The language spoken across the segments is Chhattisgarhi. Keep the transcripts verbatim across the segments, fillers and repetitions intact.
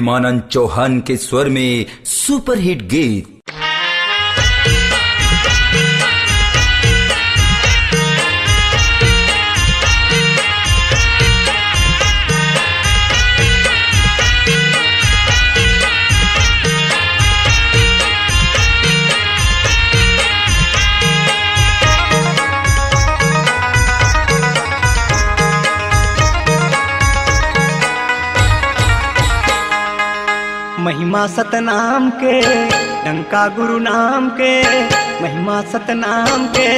मानंद चौहान के स्वर में सुपरहिट गीत। महिमा सतनाम के, डंका गुरु नाम के, महिमा सतनाम के,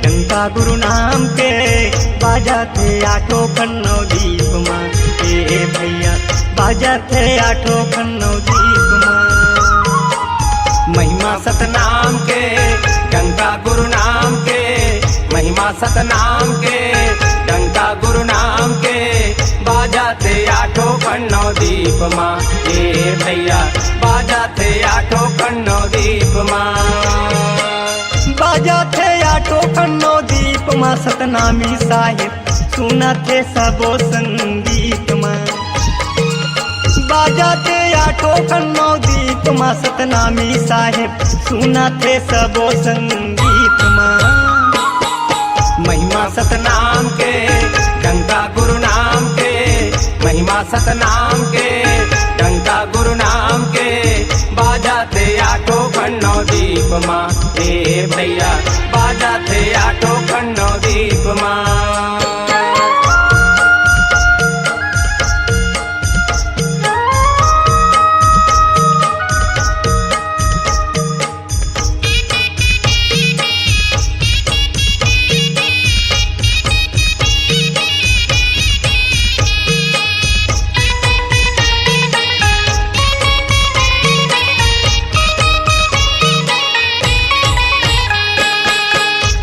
डंका गुरु नाम के, बाजथे आठो खन्नो दीप मा, ए भैया, बाजथे आठो खन्नो दीप मा। महिमा सतनाम के, डंका गुरु नाम के, महिमा सतनाम के, डंका गुरु नाम के, बाजथे आठो खन्नो दीप मा, ए भैया, बाजथे आठो खन्नो दीप मा। बाजथे आठो खन्नो दीप मा सतनामी साहेब, सुनथे सबो संगीत मा। बाजथे आठो खन्नो दीप मा सतनामी साहेब, सुनथे सबो संगीत मा। महिमा सतनाम के, डंका गुरु नाम के, महिमा सतनाम के, डंका गुरु नाम के, बाजथे आठो खन्नो दीप मा, ए भैया, बाजथे आठो खन्नो दीप मा।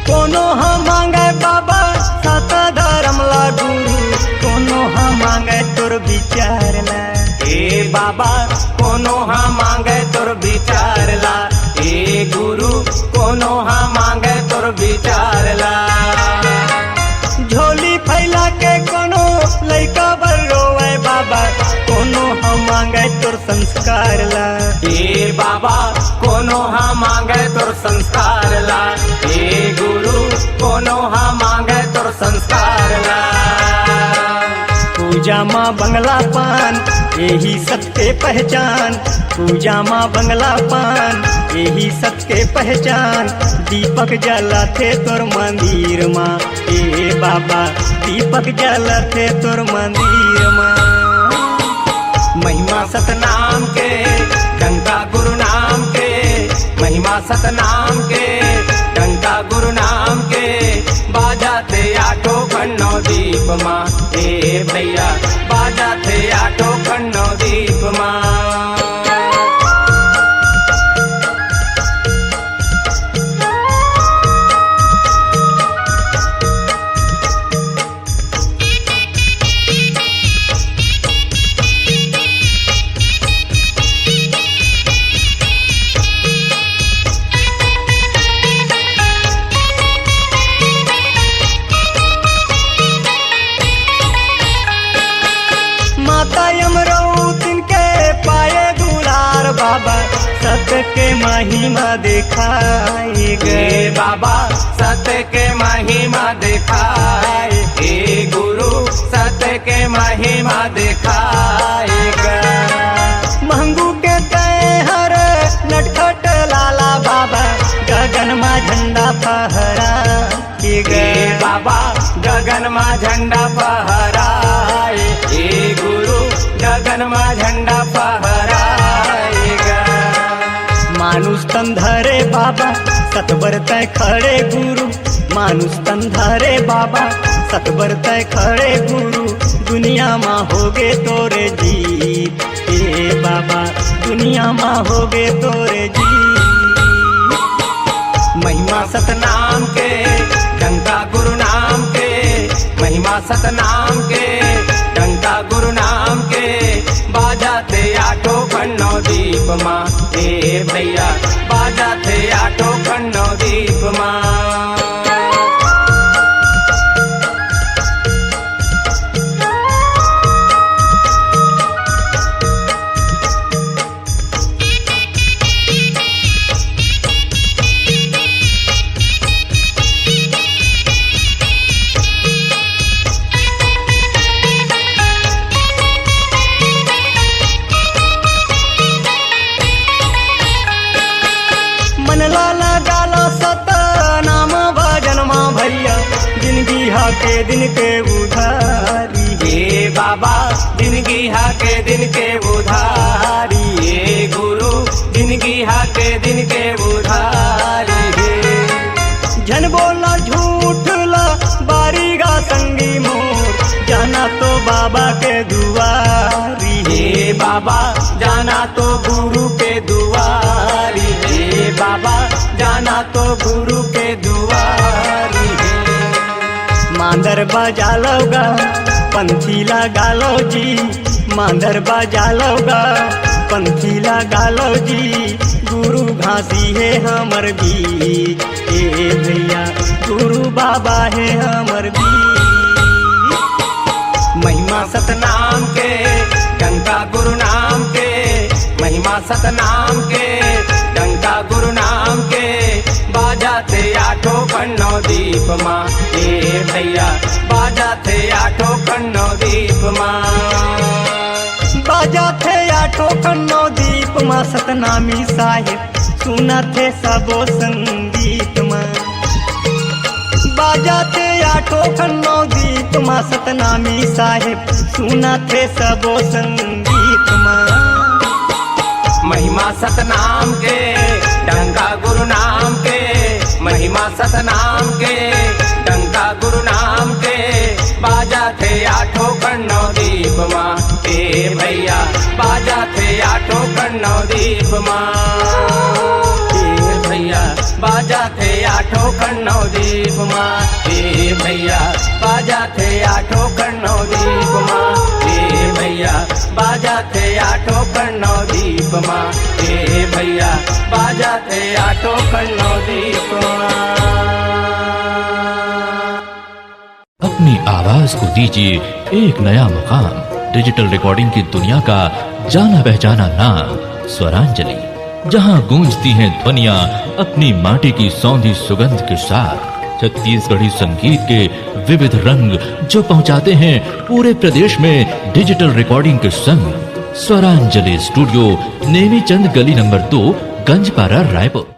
कोनो ह मांगे बाबा सत धरम ला गुरु, कोनो ह मांगे तोर विचार ला। ए बाबा, कोनो ह मांगे तोर विचार ला, ए गुरु, कोनो ह मांगे तोर विचार ला। झोली फैला के कोनो लइका बर रोवे बाबा, कोनो ह मांगे तोर संस्कार ला। ए बाबा, कोनो ह मांगे तोर संस्कार ला, ए गुरु, कोनो ह मांगे तोर संस्कार ला। पूजा मा बंगला पान, एही सत के पहचान, पूजा मा बंगला पान, एही सत के पहचान। दीपक जलथे तोर मंदिर मा, ए बाबा, दीपक जलथे तोर मंदिर मा। महिमा सतनाम के, डंका गुरु नाम के, महिमा सतनाम के, डंका गुरु नाम के, बाजथे आठो खन्नो दीप मा, ए भैया, बाजथे आठो खन्नो दीप मा। माता यमरौतिन के पाए दुलार बाबा, सत के महिमा देखाए गे। ए बाबा, सत के महिमा देखाए, ए गुरु, सत के महिमा देखाए गे। महंगू के तय हर नटखट लाला बाबा, गगन मा झंडा फहरा। ए बाबा, गगन मा झंडा फहराए, ए गुरु, गगन मा झंडा फहराए गा। मानुष तन धरे बाबा, सतबर तय खड़े गुरु। मानुष तन धरे बाबा, सतबर तय खड़े गुरु। दुनिया मा होगे तोरे जीत। ए बाबा, दुनिया मा होगे तोरे जी। महिमा सतनाम के, डंका गुरु नाम के, महिमा सतनाम के, डंका गुरु नाम के, बाजथे आठो खन्नो दीप मा, ए भैया, बाजथे आठो खन्नो दीप मा। दिन के उधारी हे बाबा, जिनगी हा के दिन के उधारी हे गुरु, जिनगी हा के दिन के उधारी हे। झन बोला झूठ ला बारी गा संगी मोर, जाना तो बाबा के दुआरी हे बाबा, जाना तो गुरु के दुआरी हे बाबा, जाना तो गुरु के दुआरी हे। मांदर बजा लो गा, पंथी लगा लो जी, मांदर बजा लो गा, पंथी लगा लो जी। गुरु घासी हे हमर बीच, ए भैया, गुरु बाबा हे हमर बीच। महिमा सतनाम के, डंका गुरु नाम के, महिमा सतनाम के, डंका गुरु नाम के, बाजा थे आठों खंड नौ दीप मा, ए भैया, बाजा थे आठों खंड नौ दीप मा। बाजा थे आठों खंड नौ दीप मा सतनामी साहेब, सुनत हे सबो संगीत मा। बाजा थे आठों खंड नौ दीप मा सतनामी साहेब, सुनत हे सबो संगीत मा। महिमा सतनाम के, डंका गुरु नाम के, महिमा सतनाम के, डंका गुरु नाम के, बाजा थे आठों खंड नौ दीप मा, ए भैया, बाजा थे आठों खंड नौ दीप मा, ए भैया, बाजा थे आठों खंड नौ दीप मा, ए भैया, बाजा थे आठों खंड नौ दीप मा, ए भैया, बाजा थे आठों खंड नौ दीप मा, ए भैया, बाजा थे आठों खंड नौ दीप मा। अपनी आवाज को दीजिए एक नया मुकाम। डिजिटल रिकॉर्डिंग की दुनिया का जाना पहचाना नाम स्वरांजलि, जहां गूंजती हैं ध्वनियां अपनी माटी की सौंधी सुगंध के साथ। छत्तीसगढ़ी संगीत के विविध रंग जो पहुंचाते हैं पूरे प्रदेश में डिजिटल रिकॉर्डिंग के संग। स्वरांजलि स्टूडियो, नेमीचंद गली नंबर दो, गंजपारा, रायपुर।